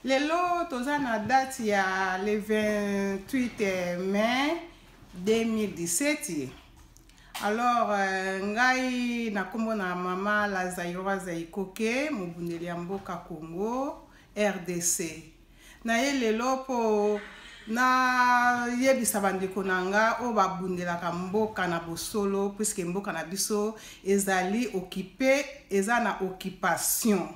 Lelo toza na date ya le 28 mai 2017. Alors euh, ngai na kombo na mama la Zairoise Ikoke, mobundeli ya mboka Congo RDC. Naye lelo mpo nayebisa bandeko na nga oyo babundelaka mboka na bosolo, puisque mboka na biso ezali occupé, eza na occupation.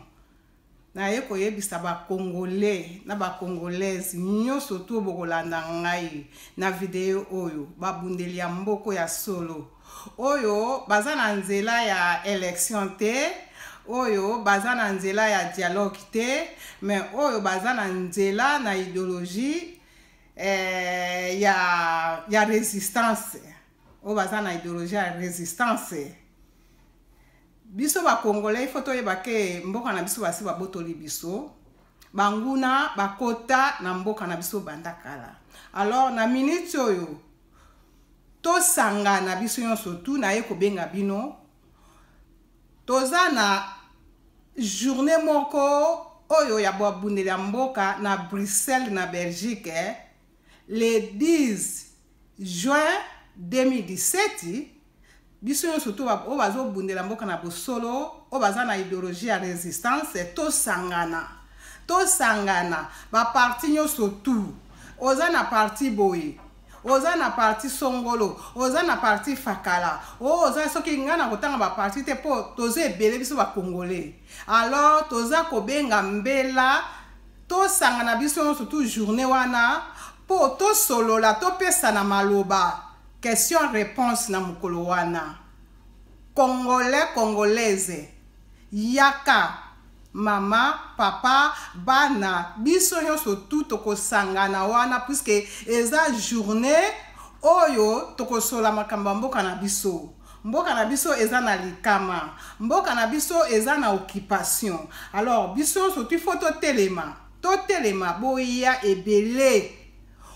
Naye koyebisa ba congolais na ba congolaise nyonso tu bokolanda ngai na video oyo, babundeli ya mboko ya solo oyo baza na nzela ya election te, oyo baza na nzela ya dialogue te, mais oyo baza na nzela na idéologie eh, ya résistance, oyo baza na idéologie ya résistance. Biso ba congolais il faut toyeba ke mboka na biso basi babotoli biso, banguna bakota na mboka na biso banda kala. Alors na minute oyo tosangana biso nyonso tu, naye kobenga bino, toza na journée moko oyo ya babundeli ya mboka na Bruxelles na Belgique, le 10 juin 2017. Biso nyonso to oyo bazobundela mboka na bosolo, oyo baza na idéologie ya résistance, tosangana, tosangana baparti nyonso tu. Oza na parti boye, oza na parti songolo, oza na parti fakala, oyo oza soki ngai na kotanga baparti te mpo toza ebele biso bacongolais. Alors toza kobenga mbela, tosangana biso nyonso tu journée wana mpo tosolola, topesana maloba, question réponse na mokolo wana. Congolais, congolaise, yaka, mama, papa, bana, biso nyonso tu tokosangana wana, puisque eza journée oyo tokosola makambo ya mboka na biso. Mboka na biso eza na likama, mboka na biso eza na occupation. Alors biso nyonso tu faut totelema, totelema, boya ebele.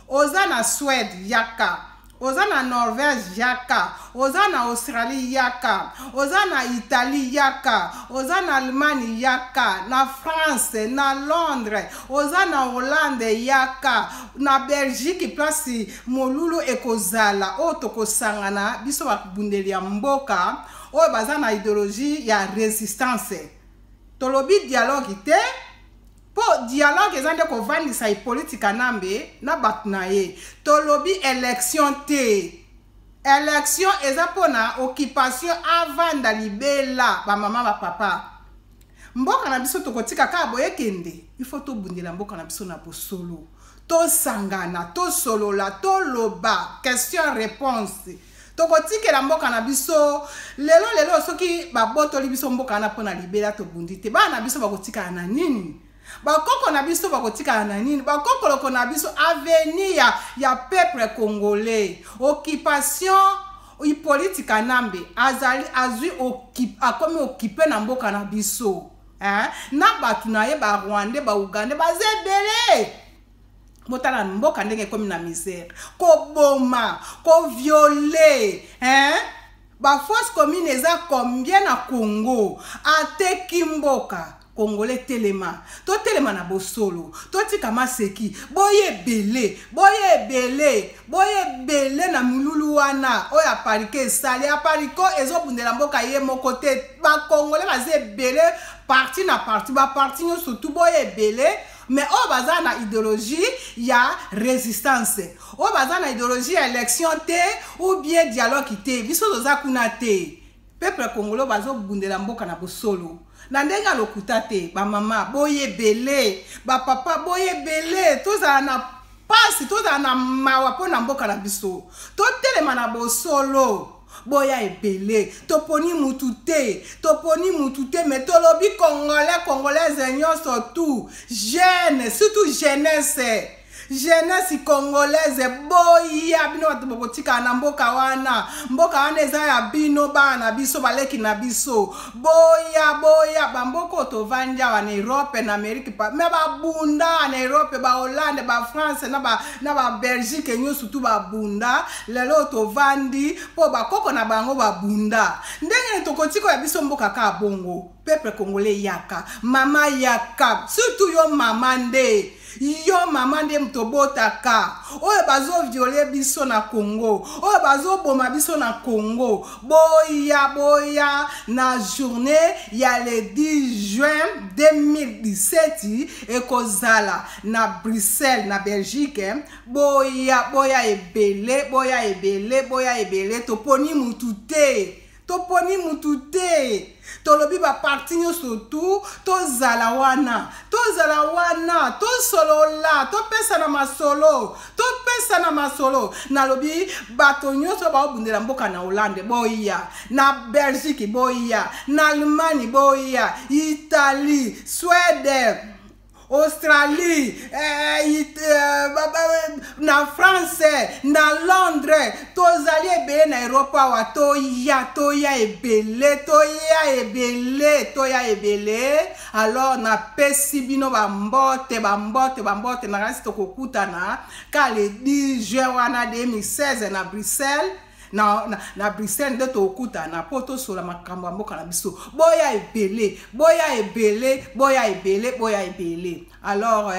Oza na Suède, yaka. Oza na Norvège, yaka. Oza na Australie, yaka. Oza na Italie, yaka. Oza na Allemagne, yaka. Na France, na Londres, oza na Hollande, yaka. Na Belgique, place molulu ekozala oyo tokosangana biso babundeli ya mboka oyo baza na idéologie ya résistance. Tolobi dialogue te, mpo dialogue eza nde kovandisa Hippolyte Kanambe na bato na ye. Tolobi élection te, élection eza mpona occupation, avanda libela. Bamama, bapapa, mboka na biso tokotika kaka boye kende? Il faut tobundela mboka na biso na bosolo, tosangana, tosolola, toloba, question réponse. Tokotikela mboka na biso lelo lelo? Soki babotoli biso mboka wana mpo na libela, tobundi te, bana na biso bakotikala na nini? Bakoko na biso bakotikala na nini? Bakokoloko na biso? Avenir ya peuple congolais, occupation, Hippolyte Kanambe azali azwi, akomi occupé na mboka na biso, eh? Na bato na ye, barwandais, baugandais baza ebele. Botala mboka ndenge ekomi na misère, koboma, kovioler, hein? Bafosse commune eza combien na Congo? Ateki mboka. Congolais, telema, totelema na bosolo, totika maseki. Boye ebele, boye ebele, boye ebele na molulu wana oyo apariko esali. Apariko ezobundela mboka ye moko te, bacongolais baza ebele, parti na parti, baparti nyonso tu, boye ebele. Mais oyo baza na idéologie ya résistance, oyo baza na idéologie ya élection te ou bien dialogue te, biso toza kuna te. Peuple congolais bazobundela mboka na bosolo, na ndenge ya lokuta te. Bamama, boye ebele. Bapapa, boye ebele. Tozala na pasi, tozala na mawa mpo na mboka na biso, totelema na bosolo, boya ebele. Toponi mutu te, toponi mutu te, mais tolobi congolais, congolaise nyonso tu, jeune, surtout jeunesse. Jeunesse congolaise, boya bino bato bokotikala na mboka wana. Mboka wana eza ya bino, bana na biso, baleki na biso. Boya, boya. Bamboka oyo tovandi awa na Europe, na Amerike, me babunda na Europe, bahollande, bafrance na babelgique, nyonso tu babunda. Lelo oyo tovandi mpo bakoko na bango babunda. Ndenge nini tokotika ya biso mboka kaka bongo? Peuple congolais, yaka. Mama, yaka. Surtout yo mama nde, yo mama nde moto obotaka. Oyo bazovioler biso na Congo, oyo bazoboma biso na Congo, boya, boya na journée ya le 10 juin 2017. Ekozala na Bruxelles, na Belgique. Boya, boya ebele, boya ebele, boya ebele. Toponi mutu te, toponi mutu te. Tolobi baparti nyonso tu tozala wana, tozala wana, tosolola, topesana masolo, topesana masolo. Nalobi bato nyonso baobundela mboka na Hollande, boya. Na Belgique, boya. Na Allemagne, boya. Italie, Suède, Australie, na France, na Londres, tozali ebele na Europe awa. Toya, toya ebele, toya ebele, toya ebele. Alors napesi bino bambote, bambote, bambote. Nakanisi tokokutana ka le 10 juin wana 2016 na Bruxelles. Na Bruxelles nde tokutana mpo tosola makambo ya mboka na biso. Boya ebele, boya ebele, boya ebele, boya ebele. Alors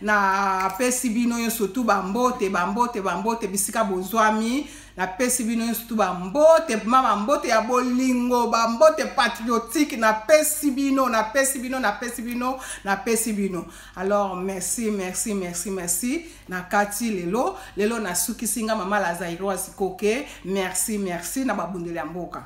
napesi bino nyonso tu bambote, bambote, bambote bisika bozwami. Napesi bino nyonso tu bambote, ma bambote ya bolingo, bambote patriotique. Napesi bino, napesi bino, napesi bino, napesi bino. Alors merci, merci, merci, merci. Na kati lelo, lelo nasukisi nga mama la Zairoise Koke. Merci, merci na babundeli ya mboka.